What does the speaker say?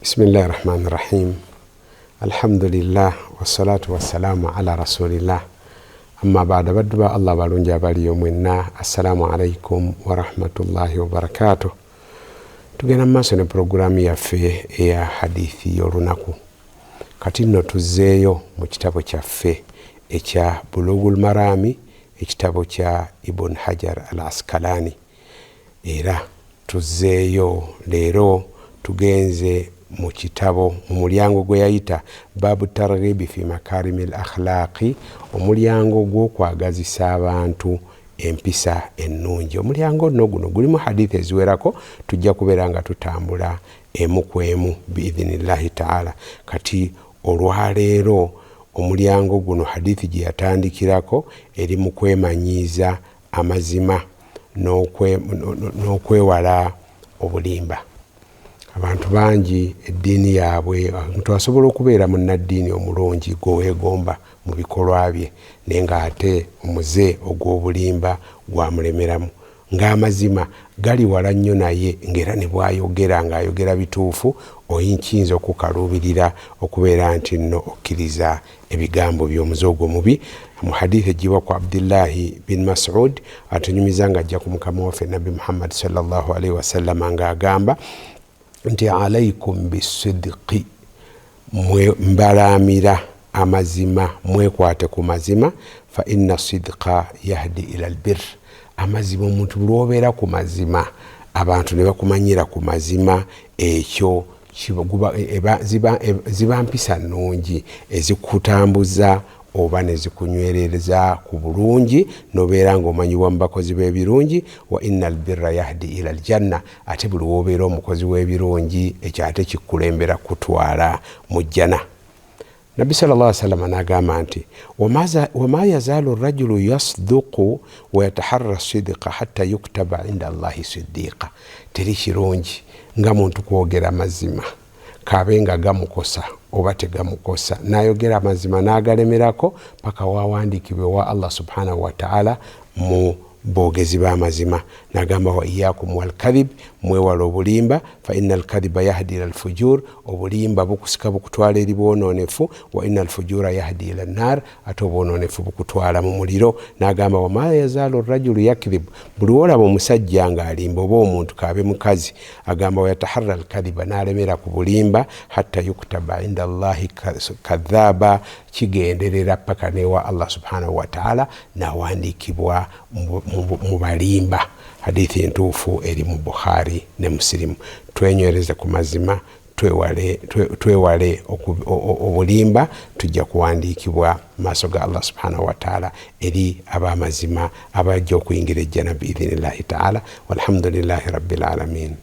Bismillahi rahmani rahim, alhamdulillah, wassalatu wassalamu ala rasulillah, amma bada. Baddu ba Allah balungi abaliyo mwenna, assalamu alaikum warahmatullahi wabarakatuh. Tugenda mu maaso ne puroguramu yaffe eya hadithi y'olunaku. Kati nno tuzzeeyo mu kitabo kyaffe ekya Bulugul Marami, ekitabo kya Ibun Hajar al Askalani, era tuzzeeyo leero tugenze mu kitabo mu mulyango gwe yayita babu targhibi fi makarimi l akhlaqi, omulyango gw'okwagazisa abantu empisa ennungi. Omulyango nno guno gulimu hadithi eziwerako, tujja kubeera nga tutambula emu ku emu biidhinillahi taala. Kati olwaleero omulyango guno hadithi gye yatandikirako eri mu kwemanyiiza amazima n'okwewala obulimba. Abantu bangi eddiini yaabwe, omuntu asobola okubeera munnaddiini omulungi gwe weegomba mu bikolwa bye, naye ng'ate omuze ogw'obulimba gwamulemeramu, ng'amazima gali wala nnyo naye, ng'era ne bw'ayogera ng'ayogera bituufu, kiyinza okukaluubirira okubeera nti nno okkiriza ebigambo by'omuze ogwo mubi. Mu hadithi egibwa ku Abdillahi bin Masud, atunyumiza nga ajja ku mukama waffe Nabbi Muhammadi sallallahu alaihi wasallama ng'agamba nti alaikum bisidqi, mbalaamira amazima, mwekwate ku mazima, fa inna sidqa yahdi ila lbir. Amazima, omuntu lwobeera ku mazima, abantu ne bakumanyira ku mazima, ekyo ziba mpisa nnungi ezikutambuza oba nezikunywereza ku bulungi, nobeera ngaomanyibwa mu bakozi b'ebirungi. Wa inna albirra yahdi ila aljanna, ate buli wobeera omukozi w'ebirungi, ekyo ate kikukulembera kutwala mu jjana. Nabbi sal llah salama nagamba nti wama yazaalu rajulu yasduqu wayataharra sidiqa hatta yuktaba inda Allahi sidiqa. Teri kirungi nga muntu kwogera mazima, kabe nga gamukosa oba tegamukosa, nayogera amazima nagalemerako paka wawandiikibwe wa Allah subhanahu wataala mu boogezi b'amazima. Nagamba wa iyakum walkadhib, mwewala obulimba, fa inna alkadhiba yahdi ila alfujur, obulimba bukusika bukutwala eri bwononefu, wa inna alfujura yahdi ila nnar, ate obwononefu bukutwala mu muliro. Nagamba wama yazaalu rajulu yakdhibu, buli wolaba omusajja ng'alimba oba omuntu kabe mukazi, agamba wayataharra alkadhiba, n'alemera ku bulimba, hatta yuktaba inda Allahi kadhaba, kigenderera paka newa Allah subhanahu wataala nawandiikibwa mu balimba. Hadithi entuufu eri mu Bukhari ne Musirimu. Twenywereze ku mazima, twewale obulimba, tujja kuwandiikibwa maaso ga Allah subhanahu wataala eri abamazima abajja okuyingira ejjana biidhinillahi taala. Walhamdulillahi rabbil alamin.